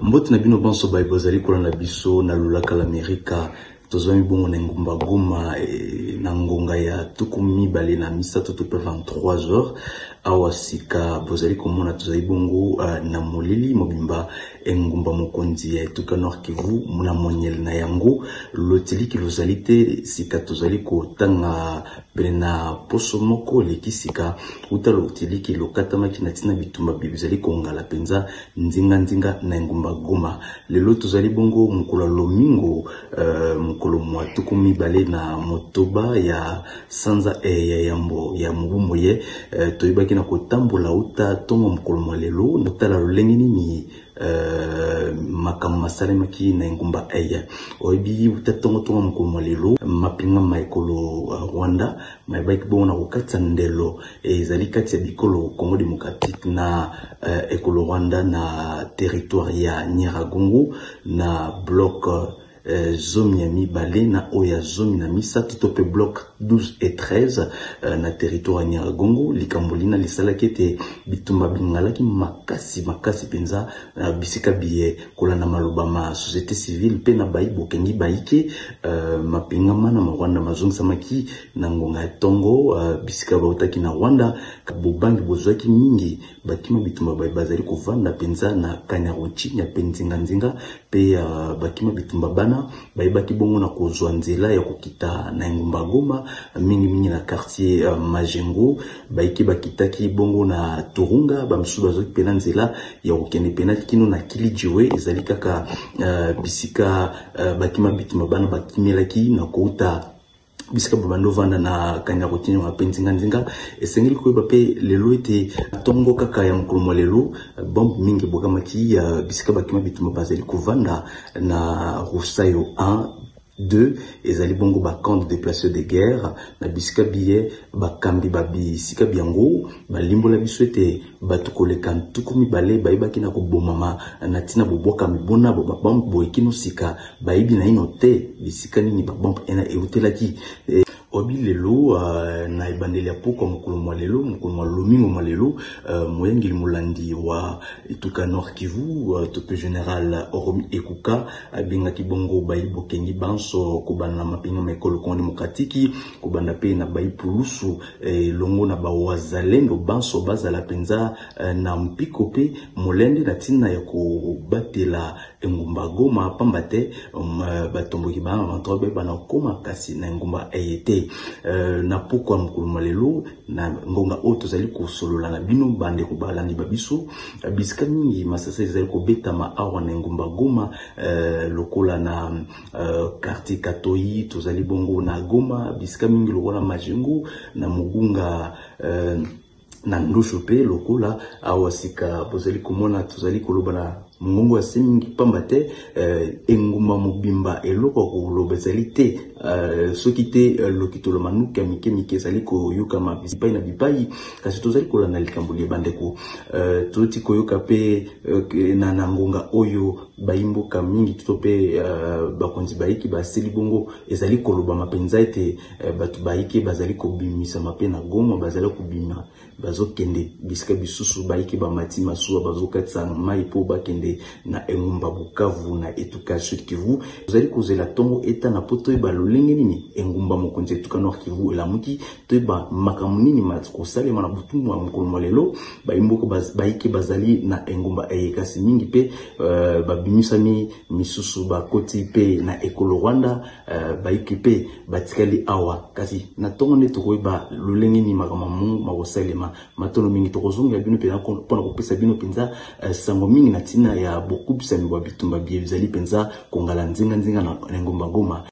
Mbote na bino banso baye bozali kolanda biso na lolaka l'Amerika. Tozwami bongo na engumba Goma eh, na ngonga ya 23 to pe 23 heures. Awa sika bozali komona tozali bongo uh, na molili mobimba engumba mokonzi ya etuka Nord Kivu na monyele na yango lotiliki lozali te. Sika tozali kotanga pene na poso moko eleki sika uta lotiliki lokatamaki na ntina bitumba bizali kongala mpenza nzinganzinga na engumba Goma. Lelo tozali bongo mokolo ya lomingo, mokolo mwa 26 ya sanza ya yambo ya mobu moye. Toyebaki na kotambola uta ntongo mokolo mwa lelo totala lolenge nini makambo masalemaki na engumba eye. Oyebi uta ntongo ntongo mokolo mwa lelo mapinga ma ekolo Rwanda mayebaki bongo na kokatisa ndelo ezali kati ya bikolo Congo démocratique na ekolo Rwanda na territoire ya Nyiragongo na bloc 12 na oyo ya 13 to pe bloc 12 et 13 na territoire ya Nyiragongo. Likambo lina lisalaki ete bitumba bingalaki makasi makasi mpenza na bisika biye kolanda maloba ma société civile mpe na bayi bokengi bayike. Mapinga mana ma Rwanda mazongisamaki na ngonga ya ntongo bisika bautaki na Rwanda. Bobangi bozwaki mingi bakima bitumba baye bazali kovanda mpenza na Kanyaruchinya mpe nzinganzinga mpe bakima bitumba bana bayebaki bongo na kozwa nzela ya kokita na engumba Goma, mingimingi na quartier Majengo. Bayike bakitaki bongo na Turunga, bamisusu bazwaki mpena nzela ya kokende mpena kino na Kilijiwe, ezali kaka bisika bakima bitumba bana bakimelaki na kouta bisika babandi ovanda na Kanyaruchinya mpe nzinganzinga. Esengeli koyeba mpe lelo ete ntongo kaka ya mokolo mwa lelo bombe mingi ebwakamaki bisika bakima bitumba bazali kovanda na Rusayo 1 2, ezali bongo ba camp de déplacés de guerre na bisika biye. Bakambi ba bisika biango balimbola biso ete bato koleka 20 bayebaki na kobomama na ntina bobwaka mibona bo babombe boye. Kino sika bayebi naino te bisika nini babombe ena eutelaki. Obi lelo na ebandeli ya pokwa mokolo mwa lelo, mokolo mwa lomingo mwa lelo, moyangeli molandi wa etuka Nord Kivu to pe général Romi Ekuka abengaki bongo bayi bokengi banso kobanda na mapinga ma ekolo Congo démocratique, kobanda pe na bayi pulusu elongo na bawazalendo banso bazala mpenza na mpiko mpe molende na ntina ya kobatela engumba Goma, pamba te batomboki ba M23 bayeba na kokoma kasi na engumba eye te. Na pokwa mokolo mwa lelo na ngonga oyo tozali kosolola na bino bandeko balandi ba biso, bisika mingi masasa ezali kobetama awa na engumba Goma, lokola na quartier Katoyi. Tozali bongo na Goma bisika mingi lokola Majengo na Mugunga, na Ndosho mpe lokola. Awa sika bozali komona tozali koloba na mongongo ya se mingi, pamba te engumba mobimba eloko ya koloba ezali te, soki te lokitolo manuka ya mike mike ezali koyokama bipai na bipai. Kasi tozali kolanda likambo liye bandeko. Toti koyoka mpe na ngonga oyo bayimboka mingi to mpe bakonzi bayiki basili bongo ezali kolobama mpenza ete bato bayike bazali kobimisama mpe na Goma, bazali kobima bazokende bisika bisusu. Bayike bamati masuwa bazokatisa mai mpo bakende na engumba Bukavu na etuka ya Sud Kivu. Tozali kozela ntongo etana mpo toyeba lolenge nini engumba mokonzi ya etuka Nord Kivu elamuki, toyeba makambo nini kosalema na butu mwa mokolo mwa lelo. Bayimboka bayike bazali na engumba eye, kasi mingi mpe babimisami, misusu bakoti mpe na ekolo Rwanda, bayike mpe batikali awa. Kasi na ntongo nde tokoyeba lolenge nini makambo mongo makosalema. Matono mingi, tokozongela bino mpenza mpona kopesa bino mpenza sango mingi na ntina ya bokubisami bwa bitumba biye bizali mpenza kongala nzinganzinga na engumba Goma.